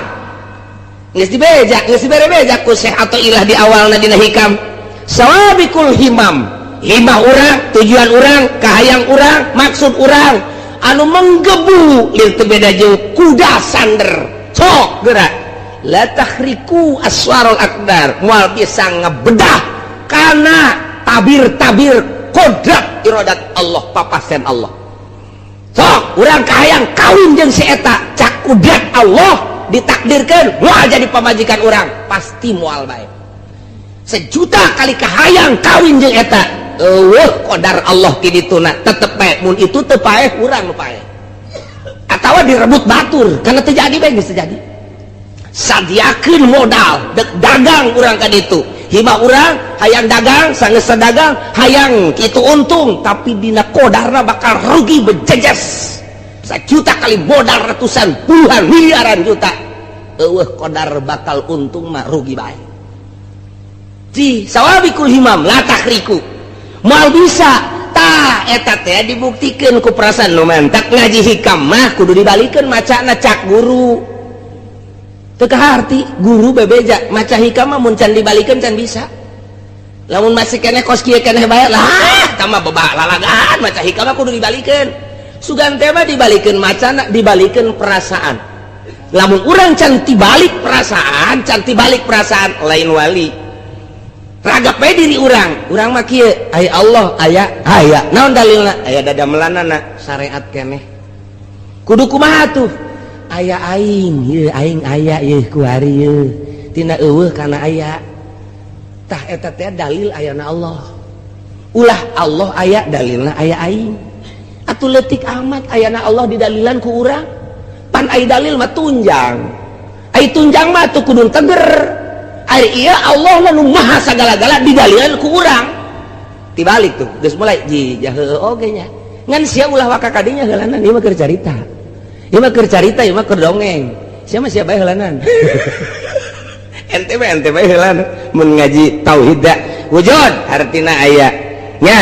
Geus dibeja, geus dibere beja ku Syekh atau ilah di awalna dina hikam. Sawabikul himam, himah urang, tujuan urang, kahayang urang, maksud urang anu menggebu lir teu beda jauh kuda sander sok gerak, la takhriku aswarul aqdar, moal bisa ngebedah karena tabir-tabir kodrat iradat Allah, papasen Allah. Sok urang kahayang kawin jeung si eta, cak kudrat Allah ditakdirkan moal jadi pamajikan urang, pasti moal bae. Sejuta kali kahayang kawin jeung eta, eueuh qadar Allah kidituna, tetep bae. Mun itu teu paeh, urang nu paeh atawa direbut batur, karena terjadi bae, geus terjadi. Sadiakeun modal dek dagang urang ka ditu, hibah urang hayang dagang, sanggeus dagang hayang kitu untung, tapi dina kodarna bakal rugi bejejes. Sejuta kali modal ratusan puluhan miliaran juta, eueuh kodar bakal untung mah, rugi bae. Di sawabikul himam la takhriku, moal bisa. Tah, eta teh dibuktikeun ku perasaan. Nu mantak ngaji hikam mah kudu dibalikeun macana cak guru. Teu kaharti guru bebeja maca hikam mah, mun can dibalikeun can bisa. Lamun masih keneh kos kieu keneh bae lah, tah mah bebak lalagaan. Maca hikam mah kudu dibalikeun. Sugan teh mah dibalikeun macana, dibalikeun perasaan. Lamun urang can tibalik perasaan, can tibalik perasaan, lain wali. Ragap bae diri urang, urang mah kieu, aya Allah, aya, aya. Naon dalilna? Aya dadamelanana, syariat keneh. Kudu kumaha tuh? Aya aing, ieu aing aya ieu kuari ieu. Tina eueuh kana aya. Tah eta teh dalil ayana Allah. Ulah Allah aya dalilna aya aing. Atuh leutik amat ayana Allah didalilan ku urang. Pan ai dalil mah tunjang. Ai tunjang mah tuh kudu teger. Ari ieu Allah nu maha sagala-gala didalilan ku urang. Tibalik tuh, geus mulai ji jahe oge nya. Ngan sia ulah waka kadinya heulanan, ieu mah keur carita. Ieu mah keur carita, ieu mah keur dongeng. Sia mah sia bae heulanan. Ente mah ente bae heulanan mun ngaji tauhid da. Wujud artina aya. Nya,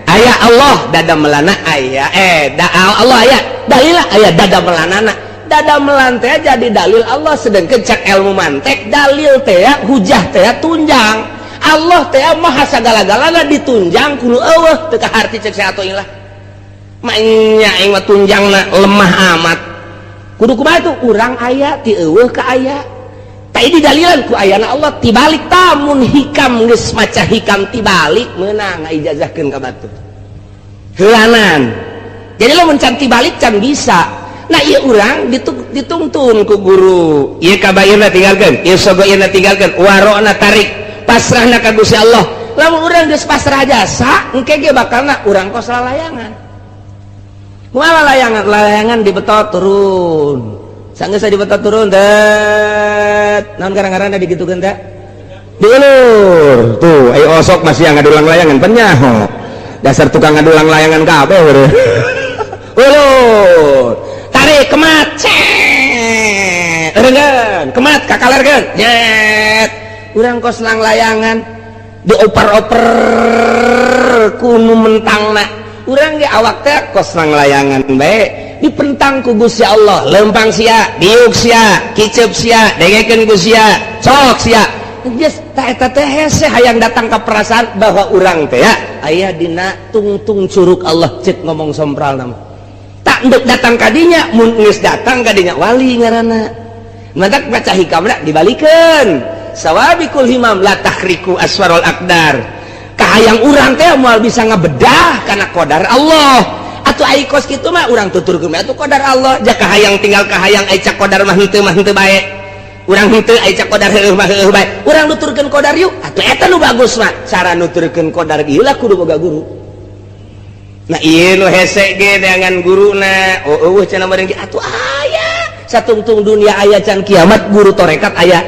aya Allah dadamelanana aya, da Allah aya dalil aya dadamelanana. Dadamelan teh jadi dalil Allah, sedangkan cek ilmu mantek dalil teh hujah teh tunjang. Allah teh maha sagala-galana ditunjang kudu eueuh teu kaharti cek saya atuh ilah. Maenya aing mah tunjangna lemah amat. Kudu kumaha tuh urang aya ti eueuh ka aya. Tah didalilan ku ayana Allah tibalik tamun hikam geus maca hikam tibalik meunang ngaijazahkeun ka batur. Heulanan. Jadi lamun can tibalik can bisa. Nah ieu urang ditungtun ku guru. Ieu kabairna tinggalkeun, ieu sogoirna tinggalkeun, warokna tarik, pasrahna ka Gusti Allah. Lamun urang geus pasrah jasa, engke ge bakalna urang kos lalayangan. Kumaha layangan? Layangan dibetot turun. Sanggeus dibetot turun, det. Naon garang-garangna digitukeun teh? Diulur. Tuh, ayo osok masih yang ngadulang layangan penyaho. Dasar tukang ngadulang layangan kabeh. Ulur. Tarik kemat. Cet. Eureungeun, kemat kakalerkeun. Nyet. Urang kos lang layangan dioper-oper ku nu mentangna. Urang ge awak teh kos lang layangan bae. Dipentang ku Gusti Allah, lempang sia, diuk sia, kicep sia, dengekeun ku sia, cok sia. Geus ta eta teh hese hayang datang ka perasaan bahwa urang teh ya aya dina tungtung curug Allah cek ngomong sompral nama. Tak ndek datang kadinya, mun geus datang kadinya wali ngaranna. Mantak baca hikamna dibalikeun. Sawabikul himam la takhriku aswarul aqdar. Kahayang urang teh moal bisa ngabedah kana qadar Allah. Atuh ai kos kitu mah urang tuturkeun atuh qadar Allah. Ja kahayang tinggal kahayang ai cak qadar mah henteu bae. Urang henteu ai cak qadar heueuh mah heueuh bae. Urang nuturkeun qadar yuk. Atuh eta nu bagus mah. Cara nuturkeun qadar ieu lah kudu boga guru. Nah ieu nu hese ge dengan guruna. Oh eueuh cenah meureun ge atuh aya. Satungtung dunia aya can kiamat guru torekat aya.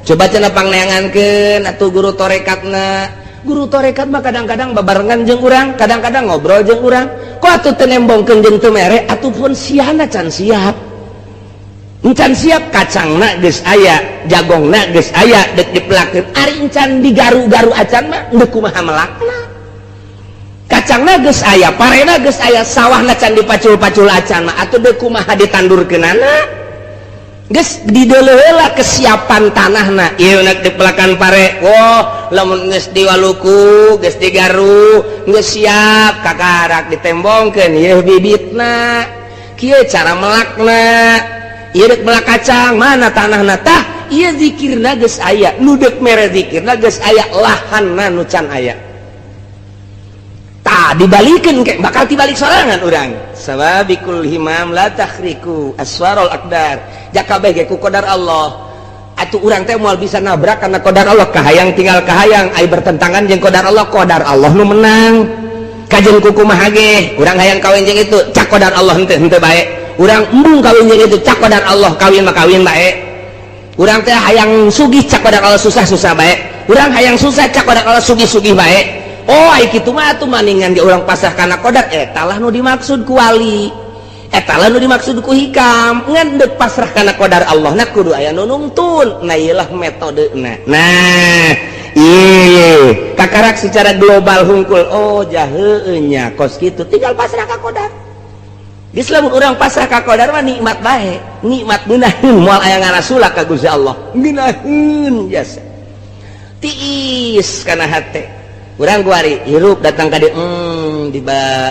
Coba cenah pangneangankeun atuh guru torekatna. Guru torekat mah kadang-kadang babarengan jeung urang, kadang-kadang ngobrol jeung urang. Kok atuh teu nembongkeun jeung teu mere atuh pun siana can siap. Encan siap kacangna geus aya, jagongna geus aya deuk dipelakeun. Ari encan digaru-garu acan mah deuk kumaha melakna. Kacangna geus aya, parena geus aya, sawahna can dipacul-pacul acan mah atuh deuk kumaha ditandurkeunana. Geus dideuleu heula kesiapan tanahna. Ieu nek dipelakan pare, wah lamun geus diwaluku, geus digaru, geus siap kakarak ditembongkeun ieu bibitna. Kieu cara melakna. Ieu deuk melak kacang, mana tanahna tah? Ieu zikirna geus aya, nu deuk mere zikirna geus aya, lahanna nu can aya. Tah dibalikeun ke bakal tibalik sorangan urang. Sawabikul himam la takhriku aswarul aqdar. Jaka bae ge ku qadar Allah. Atuh urang teh moal bisa nabrak karena qadar Allah. Kahayang tinggal kahayang, ai bertentangan jeung qadar Allah, qadar Allah nu menang. Kajeun kumaha ge, urang hayang kawin jeung itu, cak qadar Allah henteu henteu bae. Urang embung kawin jeung itu, cak qadar Allah kawin mah kawin bae. Urang teh hayang sugih, cak qadar Allah susah-susah bae. Urang hayang susah, cak qadar Allah sugih-sugih bae. Oh ai kitu mah atuh maningan ge urang pasrah kana qadar, eta lah nu dimaksud ku wali. Eta lah nu dimaksud ku hikam. Ngan deuk pasrah kana qadar Allah na kudu aya nu nungtun. Nah ieu lah metodena. Nah, ieu kakarak secara global hungkul. Oh jaheueuh nya kos kitu tinggal pasrah ka qadar. Geus lamun urang pasrah ka qadar mah nikmat bae. Nikmat ngeunaheun moal aya ngarasula ka Gusti Allah. Ngeunaheun jasa. Tiis kana hate. Urang kuari hirup datang ka dieu, di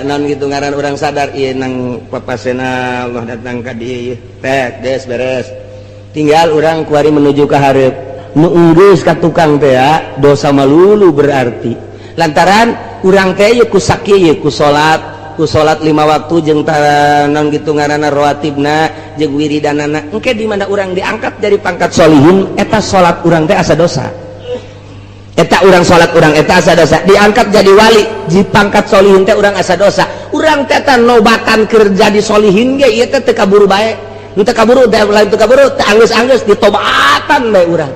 naon gitu ngaran, urang sadar ieu nang papasena Allah datang ka dieu teh geus beres. Tinggal urang kuari menuju ke hareup nu geus ka tukang teh dosa malulu, berarti lantaran urang teh ku sakieu ye, ku salat lima waktu jeung naon gitu ngaranna, rawatibna jeung wiridanana. Engke di mana urang diangkat dari pangkat solihin, eta salat urang teh asa dosa. Eta urang salat urang eta asa dosa. Diangkat jadi wali di pangkat solihin teh urang asa dosa. Urang teh nobatan kerja di solihin ge ieu teh teu kaburu bae. Nu teu kaburu teh lain teu kaburu teh, anggeus-anggeus ditobatan bae urang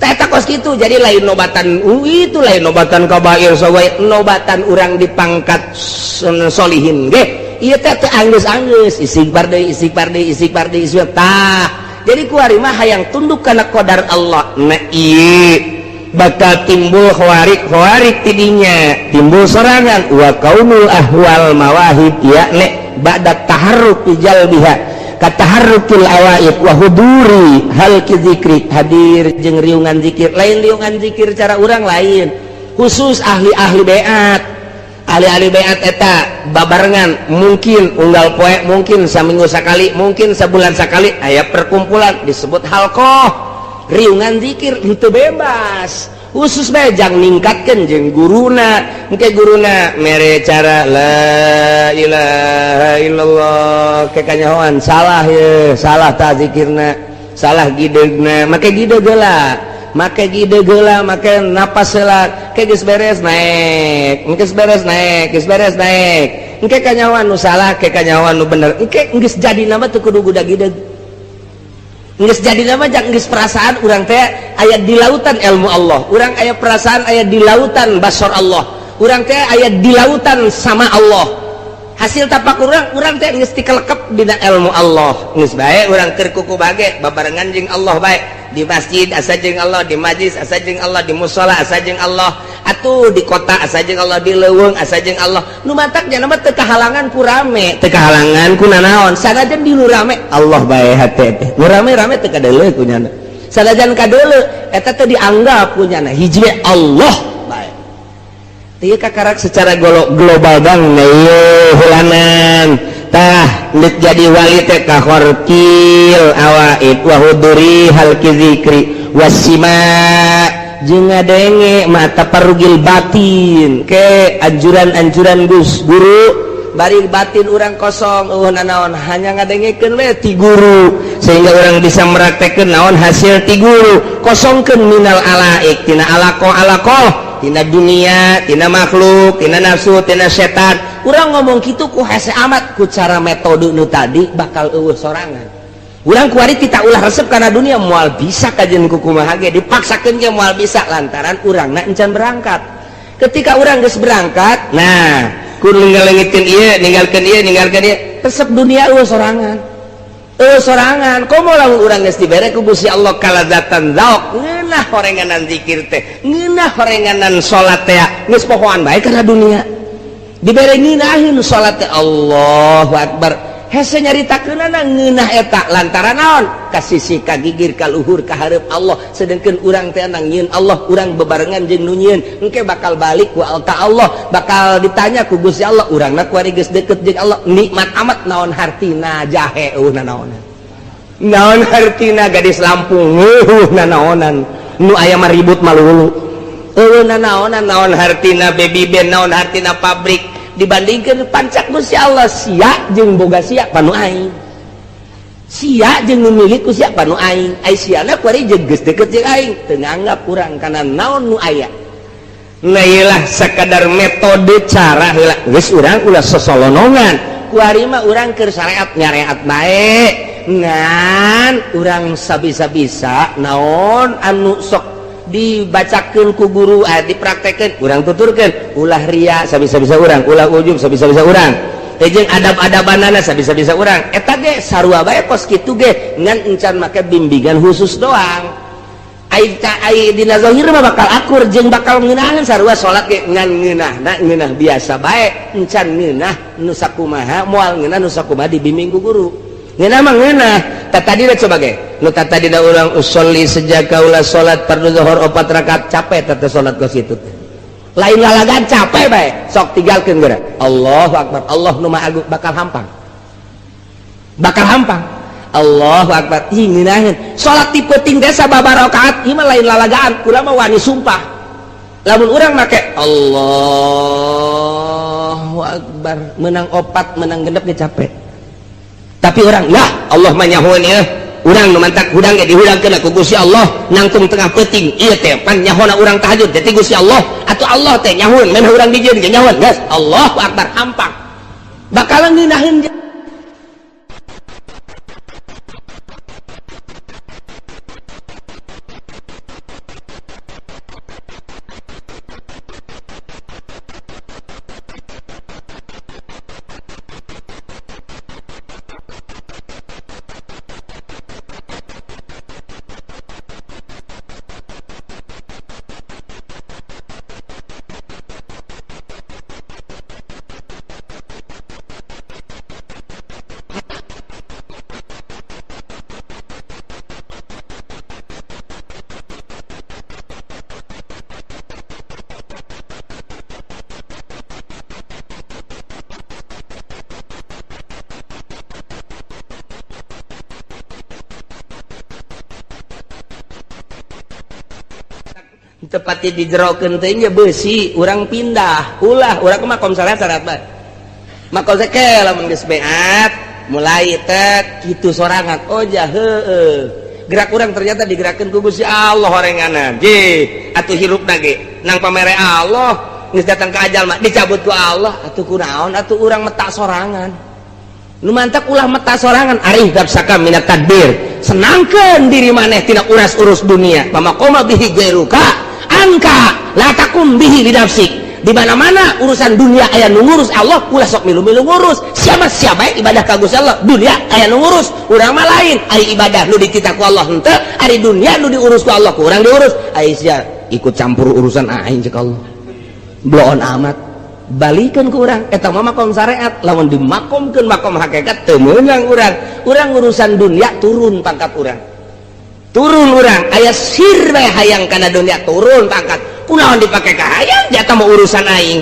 teh. Kos kitu. Jadi lain nobatan itu, lain nobatan kabair sogai, nobatan urang dipangkat solihin ge ieu teh teu anggeus-anggeus, istighfar deui, istighfar deui, istighfar deui, istighfar. Tah, jadi kuari mah hayang tunduk kana qadar Allah. Nah, ieu bakal timbul khawarik khawarik, tidinya timbul sorangan wa kaunul ahwal mawahib, yakni ba'da taharruk jalbiha kataharrukil awaid wa huduri halqi zikri, hadir jeung riungan zikir. Lain riungan zikir cara urang lain, khusus ahli-ahli beat. Ahli-ahli beat eta babarengan, mungkin unggal poe, mungkin saminggu sekali, mungkin sebulan sekali aya perkumpulan disebut halqoh riungan zikir. Itu bebas, khusus bae jang ningkatkeun jeung guruna. Engke guruna mere cara la ilaha illallah, ke kanyahoan salah ye, salah ta zikirna, salah gidegna. Make gideg heula, make gideg heula, make napas heula. Ke geus beres naik, geus beres naik, geus beres naik. Engke kanyahoan nu salah, ke kanyahoan nu bener. Engke geus jadi nama teu kudu gudag gideg. Geus jadi nama jang geus perasaan urang teh aya di lautan ilmu Allah, urang aya perasaan aya di lautan basor Allah, urang teh aya di lautan sama Allah. Hasil tapak urang, urang teh geus tikelekep dina ilmu Allah. Geus bae urang keur kuku bage babarengan jeung Allah bae. Di masjid asa jeung Allah, di majlis asa jeung Allah, di musola asa jeung Allah, atuh di kota asa jeung Allah, di leuweung asa jeung Allah. Nu matak nya mah teu kahalangan ku rame, teu kahalangan ku nanaon. Sanajan di nu rame Allah bae hate teh, nu rame-rame teu kadeuleu ku nyana. Sanajan kadeuleu eta teh dianggap ku nyana hiji Allah bae. Ieu kakarak secara global bang. Nah, ieu hulanan. Tah, nek jadi wali teh kakharqil awaid wa huduri halqi zikri wasima jeung ngadenge mata parugil batin ke anjuran-anjuran Gus guru. Bari batin urang kosong, nanaon, hanya ngadengekeun we ti guru sehingga urang bisa meraktekeun naon hasil ti guru. Kosongkeun minal alaik, tina alaqo alaqo, tina dunia, tina makhluk, tina nafsu, tina setan. Urang ngomong kitu ku hese amat, ku cara metode nu tadi bakal eueuh sorangan. Urang kuari kita ulah resep karena dunia, moal bisa kajian ku kumaha ge, dipaksakeun ge moal bisa, lantaran urangna encan berangkat. Ketika urang geus berangkat, nah, ku ninggalin ieu, ninggalkeun ieu, ninggalkeun ieu, resep dunia eueuh sorangan, eueuh sorangan. Komo lamun urang geus dibere ku Gusti Allah kalazatan zauk, ngeunah horenganan zikir teh, ngeunah horenganan salat teh, geus pohoan bae kana dunia. Dibere ngeunaheun salat teh, Allahu akbar, hese nyaritakeunana ngeunah eta. Lantaran naon? Ka sisi, ka gigir, ka luhur, ka hareup Allah. Sedengkeun urang teh nang nyieun Allah, urang bebarengan jeung nu nyieun. Engke bakal balik ku ka Allah, bakal ditanya ku Gusti Allah. Urangna kuari geus deket jeung Allah, nikmat amat. Naon hartina jahe? Eueuh nanaonan. Naon hartina gadis Lampung? Eueuh nanaonan. Nu aya mah ribut malulu, eueuh nanaonan. Naon hartina baby band? Naon hartina pabrik dibandingkan pancak Gusti Allah? Sia jeung boga sia panu aing, sia jeung nu milik ku sia panu aing. Ai siana kuari jeung geus deket jeung aing, teu nganggap urang kana naon nu aya. Nah, iyalah sekadar metode cara heula. Geus, urang ulah sosolonongan. Kuari mah urang keur syariat nyareat bae, ngan urang sabisa-bisa naon anu sok dibacakeun ku guru, dipraktekeun, urang tuturkeun. Ulah ria sabisa-bisa urang, ulah ujub sabisa-bisa urang, jeung adab-adabanana sabisa-bisa urang. Eta ge sarua bae kos kitu ge, ngan encan make bimbingan khusus doang. Ai ai dina zahir mah bakal akur jeung bakal ngeunaheun sarua salat ge, ngan ngeunahna ngeunah biasa bae, encan ngeunah nu sakumaha, moal ngeunah nu sakumaha dibimbing ku guru. Ngeunah mah ngeunah. Tah, tadi coba ge nu tadi da urang usolli sejak kaula salat fardu zuhur opat rakaat, capek teh salat kos kitu teh. Lain lalagan, capek bae. Sok tinggalkeun geura. Allahu akbar, Allah nu Maha Agung, bakal hampang. Bakal hampang. Allahu akbar. Ih, ngeunaheun. Salat ti peuting teh sababaraha rakaat, ieu mah lain lalagaan, kula mah wani sumpah. Lamun urang make Allahu akbar, menang opat, menang genep ge capek. Tapi orang lah Allah mah nyahoeun ieu. Urang nu mantak hudang ge dihudangkeun ku Gusti Allah nangtung tengah peuting. Ieu teh pan nyahona urang tahajud teh ti Gusti Allah, atuh Allah teh nyahoeun memeh urang dijieun ge nyahoeun geus. Allahu akbar, hampang. Bakalan ngeunaheun. Tepatnya dijerokeun teh nya beusi, urang pindah ulah urang mah makom salat syarat bae. Makom teh lamun geus beat mulai teh kitu sorangan, oh ja heueuh gerak urang ternyata digerakkeun ku Gusti Allah horenganan. Je atuh hirupna ge nang pamere Allah, geus datang ka ajal mah dicabut ku Allah, atuh kunaon atuh urang metak sorangan. Nu mantak ulah metak sorangan, arih dapsaka minat tadbir, senangkeun diri maneh tina uras-urus dunia. Pamaqoma bihi gairuka angka la takum bihi lidafsik. Di mana-mana urusan dunia aya nu ngurus Allah, ulah sok milu-milu ngurus. Siapa siapa ibadah ka Gusti Allah, dunia aya nu ngurus, urang mah lain. Ari ibadah nu dititah ku Allah henteu, ari dunia nu diurus ku Allah ku urang diurus. Ai sia ikut campur urusan aing cek Allah. Bloon amat. Balikeun ku urang eta mah makom syariat, lamun dimakomkeun makom hakikat teu meunang urang. Urang urusan dunia turun pangkat urang. Turun urang aya sir bae hayang kana dunia turun pangkat. Kunaon dipake ka hayang jata mah urusan aing.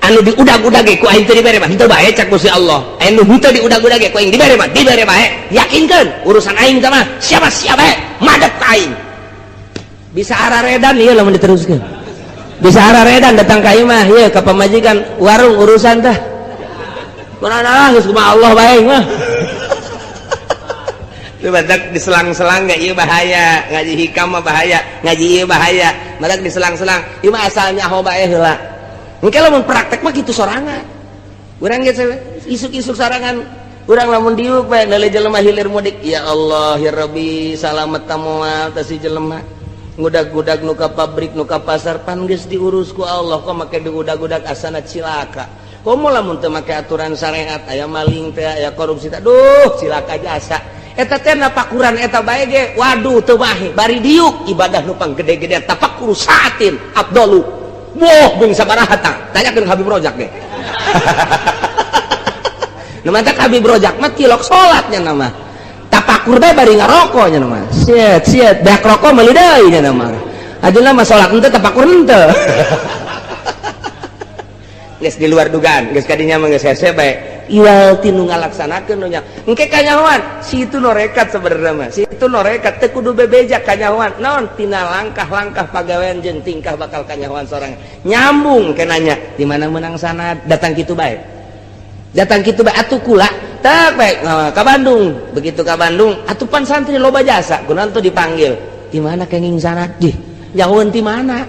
Anu diudag-udag ge ku aing teu dibere mah henteu bae cak Gusti Allah. Aya nu henteu diudag-udag ge ku aing dibere mah dibere bae. Yakinkeun urusan aing teh mah siapa-siapa bae madep ka aing. Bisa araredan ieu lamun diteruskeun. Bisa araredan datang ka imah ieu ka pamajikan warung urusan teh. Kunaon geus kumaha Allah bae mah. Lu badak diselang-selang gak, iya bahaya ngaji hikam mah bahaya, ngaji iya bahaya, badak diselang-selang ieu mah asalnya nyaho bae heula. Engke lamun praktek mah kitu sorangan. Urang geus isuk-isuk sorangan, urang lamun diuk bae neuleuh jelema hilir mudik, ya Allah ya Rabbi salamet ta moal teh si jelema. Ngudag-gudag nu ka pabrik nu ka pasar pan geus diurus ku Allah, kok make diudag-udag asana cilaka. Komo lamun teu make aturan syariat aya maling teh aya korupsi teh, duh cilaka jasa. Eta teh napakuran eta bae ge waduh teu mahi bari diuk ibadah nu panggede-gede tafakur saatin afdalu. Wah bung sabaraha tah tanyakeun Habib Rojak ge. Nu mantak Habib Rojak mah tilok salat nya mah. Tapakur bae bari ngaroko nya mah. Siet siet beak rokok meuli deui nya mah. Ajeuna mah salat henteu tapakur henteu. Geus di luar dugaan, geus kadinya mah geus hese bae. Iwal tinu ngalaksanakeun nu nya. Engke kanyahoan, si itu norekat sebenarnya mah. Si itu norekat teu kudu bebeja kanyahoan. Naon tina langkah-langkah pagawean jeung tingkah bakal kanyahoan sorangan. Nyambung ke nanya, di mana menang sanad, datang kitu bae. Datang kitu bae atuh kula tak bae ka Bandung. Begitu ka Bandung, atuh pan santri loba jasa, kunaon tuh dipanggil. Di mana kenging sanad? Dih, nyahoeun ti mana?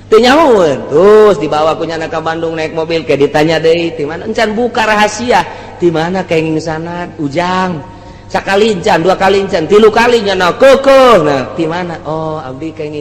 Teu nyahoeun. Terus dibawa ku nyana ka Bandung naik mobil ke ditanya deui ti mana? Encan buka rahasia. Di mana kenging sanad? Ujang. Sakali encan, dua kali encan, tilu kali nyana keukeuh. Nah, ti mana? Oh, abdi kenging